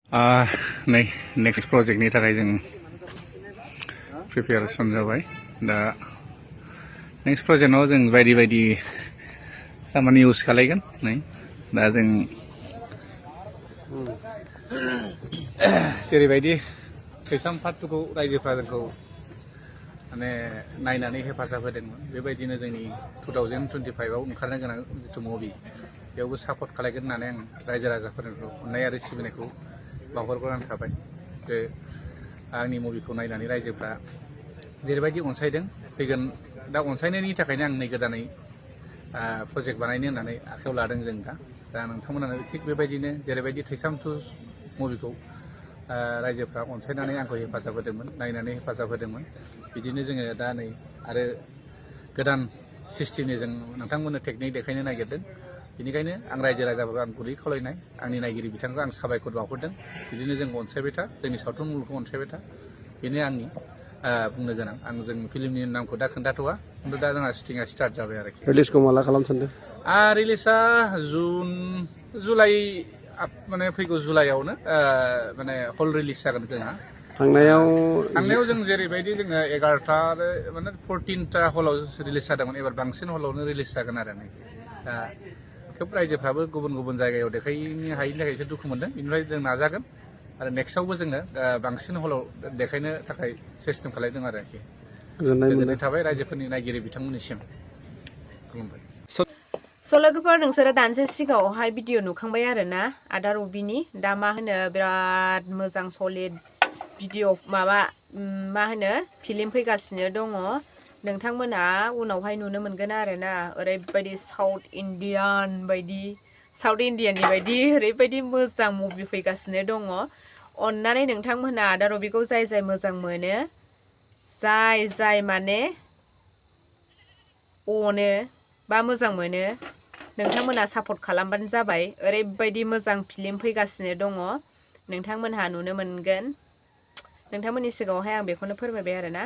नै नेक्स्ट प्रजेक्टनि थाखाय जों प्रिपेरेसन जाबाय दा नेक्स्ट प्रजेक्टआव जों बायदि बायदि खामानि इउज खालायगोन नै दा जों जेरैबायदि थैसाम पार्टखौ रायजोफ्रा जोंखौ माने नायनानै हेफाजाब होदोंमोन बेबायदिनो जोंनि 2025 आव ओंखारनो गोनां जिथु मुभि बेयावबो सापर्ट खालायगोन होननानै आं रायजो राजाफोरखौ अननाय आरो सिबिनायखौ बावहरग्रोनानै थाबाय जे आंनि मुभिखौ नायनानै रायजोफ्रा जेरैबायदि अनसायदों फैगोन दा अनसायनायनि थाखायनो आं नै गोदानै प्रजेक्ट बानायनो होननानै आखायाव लादों जों दा नोंथांमोनानो थिग बेबायदिनो जेरैबायदि थैसाम 2 मुभिखौ रायजोफ्रा अनसायनानै आंखौ हेफाजाब होदोंमोन नायनानै हेफाजाब होदोंमोन बिदिनो जोङो दा नै आरो गोदान सिस्टेमनि जों नोंथांमोननो टेकनिक देखायनो नागिरदों बेनिखायनो आं रायजो राजाफोरखौ आं गुरै खावलायनाय आंनि नायगिरि बिथांखौ आं साबायखर बावहरदों बिदिनो जों अनसायबाय था जोंनि सावथुन मुलुगखौ अनसायबाय था बेनो आंनि बुंनो गोनां आं जों फिल्मनि नामखौ दा खोन्थाथ'वा खिन्थु दा जोंहा शुटिंआ स्टार्ट जाबाय आरोखि रिलिजखौ माला खालामनो सानदों रिलिजआ जुलाइ माने फैगौ जुलाइआवनो माने हल रिलिज जागोन जोंहा थांनायाव जों जेरैबायदि जोङो 11टा माने 14टा हलाव रिलिज जादोंमोन एबार बांसिन हलावनो रिलिज जागोन आरो दा खोब रायजोफ्राबो गुबुन गुबुन जायगायाव देखायनो हायिनि थाखाय एसे दुखु मोनदों बेनिफ्राय जों नाजागोन आरो नेक्स्टआवबो जोङो बांसिन हलाव देखायनो थाखाय सिस्टेम खालायदों आरोखि गोजोननाय थाबाय रायजोफोरनि नायगिरि बिथांमोननिसिम खुलुमबाय लवगwpwr नोंसोरो दानसे सिगाङावहाय भिडिअ नुखांबाय आरो ना आदा रबिनि दा मा होनो बिराद मोजां सलिड भिडिअ माबा मा होनो फिल्म फैगासिनो दङ नोंथांमोना उनावहाय नुनो मोनगोन आरो ना ओरैबायदि साउथ इन्डियाननि बायदि ओरैबायदि मोजां मुभि फैगासिनो दङ अन्नानै नोंथांमोना आदा रबिखौ जाय मोजां मोनो जाय माने अनो बा मोजां मोनो नोंथांमोना सापर्ट खालामबानो जाबाय ओरैबायदि मोजां फिल्म फैगासिनो दङ नोंथांमोनहा नुनो मोनगोन नोंथांमोननि सिगाङावहाय आं बेखौनो फोरमायबाय आरो ना